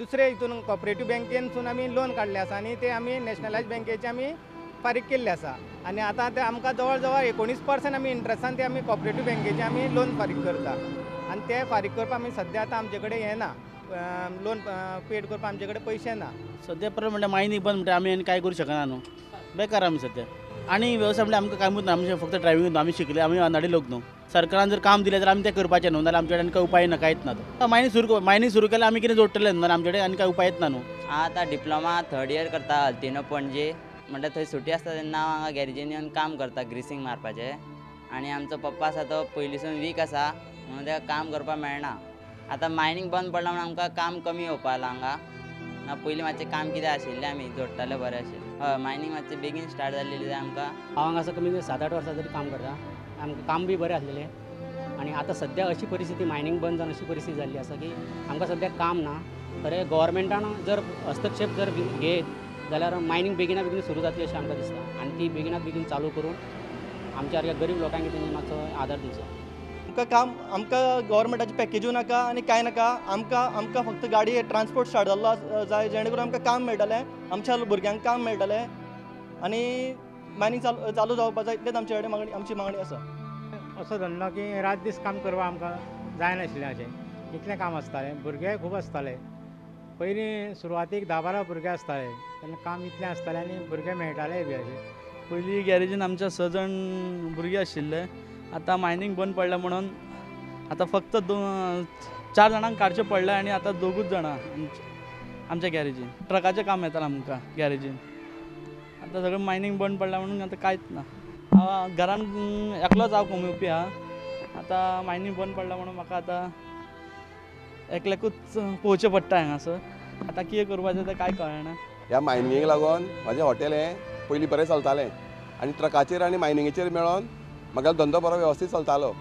दुसरे हितून कॉपरेटीव बँकेनसून आमी लोन काडलें आसा आनी ते आमी नॅशनलायज बँकेचे आमी फारीक केल्ले आसा आनी आतां ते आमकां जवळ जवळ 19% आमी इंट्रस्टान ते आमी कॉपरेटीव बँकेचे आमी लोन फारीक करता आनी ते फारीक करपाक आमी सद्या आतां आमचे कडेन हें ना, लोन पेड करपाक आमचे कडेन पयशे ना. सद्या प्रॉब्लेम म्हणल्यार मायनींग बंद म्हणटा आमी आनी कांय करूं शकना न्हू, बेकार आमी सद्या. आनी वेवसाय म्हणल्यार आमकां कांय ना, आमचें फक्त ड्रायव्हिंग न्हू, आमी शिकले, आमी अनाडी लोक न्हू. सरकारान जर काम दिलें जाल्यार आमी तें करपाचें न्हू, नाल्यार आमचे कडेन कांय उपाय ना, कांयच ना. मायनींग सुरू केल्यार आमी कितें जोडटले न्हू, नाल्यार आमचे कडेन आनी कांय उपायच ना न्हू. हांव आतां डिप्लोमा थर्ड इयर करता अल्तिनो पणजे, म्हणल्यार थंय सुटी आसता तेन्ना हांव हांगा गॅरेजीन येवन काम करता ग्रिसींग मारपाचें. आनी आमचो पप्पा आसा तो पयलींसून वीक आसा म्हणून ताका काम करपाक मेळना. आतां मायनींग बंद पडलां म्हणून आमकां काम कमी येवपाक लागलां हांगा. ना पयलीं मातशें काम कितें आशिल्लें आमी जोडटाले बरें आशिल्लें. हय, मायनींग मातशें बेगीन स्टार्ट जाल्लें जाय आमकां. हांव हांगासर कमी कमी 7-8 वर्सां तरी काम करता, आमकां काम बी बरें आसलेलें. आनी आतां सद्या अशी परिस्थिती मायनींग बंद जावन अशी परिस्थिती जाल्ली आसा की आमकां सद्या काम ना. खरें गव्हर्मेंटान जर हस्तक्षेप जर घेत जाल्यार मायनींग बेगिना बेगीन सुरू जातली अशें आमकां दिसता आनी ती बेगिनात बेगीन चालू करून आमच्या सारक्या गरीब लोकांक तेणी मातसो आदार दिवचो. आमकां काम, आमकां गव्हर्मेंटाची पॅकेजूय नाका आनी कांय नाका. आमकां आमकां फक्त गाडी ट्रान्सपोर्ट स्टार्ट जाल्लो जाय, जेणे करून आमकां काम मेळटलें, आमच्या भुरग्यांक काम मेळटलें आनी मायनींग चालू जावपा जाय, इतलेंच आमचे कडेन मागणी, आमची मागणी आसा. असो धंदो की रात दीस काम करपाक आमकां जायनाशिल्लें, अशें इतलें काम आसतालें, भुरगे खूब आसताले. पयलीं सुरवातीक 10-12 भुरगे आसताले तेन्ना काम इतलें आसतालें आनी भुरगे मेळटाले बी अशें. पयलीं गॅरेजीन आमच्या 6 जाण भुरगे आशिल्ले, आतां मायनींग बंद पडलें म्हणून आतां फक्त 4 जाणांक काडचें पडलें आनी आतां 2 जाणां आमच्या गॅरेजीन. ट्रकाचें काम येतालें आमकां गॅरेजीन, आतां सगळें मायनींग बंद पडलें म्हणून आतां कांयच ना. हांव घरान एकलोच हांव कमोवपी आहा, आतां मायनींग बंद पडलें म्हणून म्हाका आतां एकल्याकूच पळोवचें पडटा हांगासर. आतां कितें करपाचें तें कांय कळना. ह्या मायनिंगेक लागून म्हाजें हॉटेल हें पयलीं बरें चलतालें आनी ट्रकाचेर आनी मायनिंगेचेर मेळोन म्हागेलो धंदो बरो वेवस्थीत चलतालो.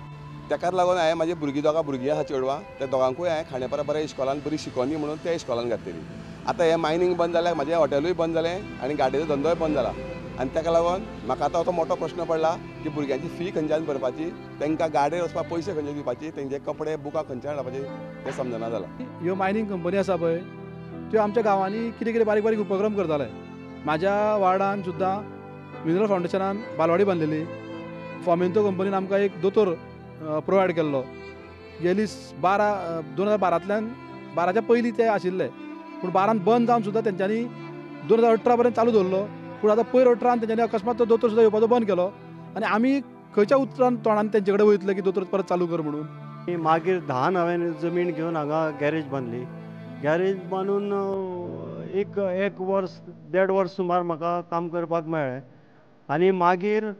तेकाच लागून हांवें म्हाजी भुरगीं, दोगां भुरगीं आसा चेडवां, त्या दोगांकूय हांवें खांडेपारा बऱ्या इस्कॉलान बरी शिकोवनी म्हणून त्या इस्कॉलान घातलेली. आतां हें मायनींग बंद जाल्यार म्हाजें हॉटेलूय बंद जालें आनी गाडयेचो धंदोय बंद जाला आनी तेका लागून म्हाका आतां तो मोटो प्रश्न पडला की भुरग्यांची फी खंयच्यान भरपाची, तांकां गाडयेर वचपाक पयशे खंयचे दिवपाची, तेंचे कपडे बुकां खंयच्यान हाडपाची तें समजना जालां. ह्यो मायनींग कंपनी आसा पळय त्यो आमच्या गांवांनी कितें कितें बारीक बारीक उपक्रम करताले. म्हाज्या वार्डान सुद्दां मिनरल फावंडेशनान बालवाडी बांदलेली, फॉमेंतो कंपनीन आमकां एक दोतोर प्रोवायड केल्लो. गेली 2012 12च्या पयलीं ते आशिल्ले, पूण 12 बंद जावन सुद्दां तेंच्यांनी 2018 पर्यंत चालू दवरलो. पूण आतां पयर 18 तेंच्यांनी अकस्मात तो दोतोर सुद्दां येवपाचो बंद केलो आनी आमी खंयच्या उतरान तोंडान तेंचे कडेन वयतले की दोतोर परत चालू कर म्हणून. मागीर 10 हांवें जमीन घेवन हांगा गॅरेज बांदली. गॅरेज बांदून एक वर्स 1.5 वर्स सुमार म्हाका काम करपाक मेळ्ळें आनी मागीर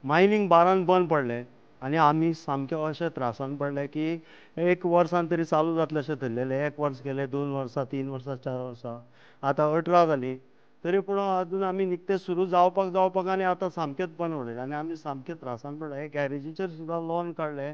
मायनींग 12 बंद पडलें आनी आमी सामके अशे त्रासान पडले की 1 वर्सान तरी चालू जातलें अशें धरलेलें. 1 वर्स गेलें, 2 वर्सां, 3 वर्सां, 4 वर्सां, आतां 18 जालीं तरी पूण अजून आमी निकतें सुरू जावपाक जावपाक आनी आतां सामकेंच बंद उडयलें आनी आमी सामके त्रासान पडले. गॅरेजीचेर सुद्दां लोन काडलें.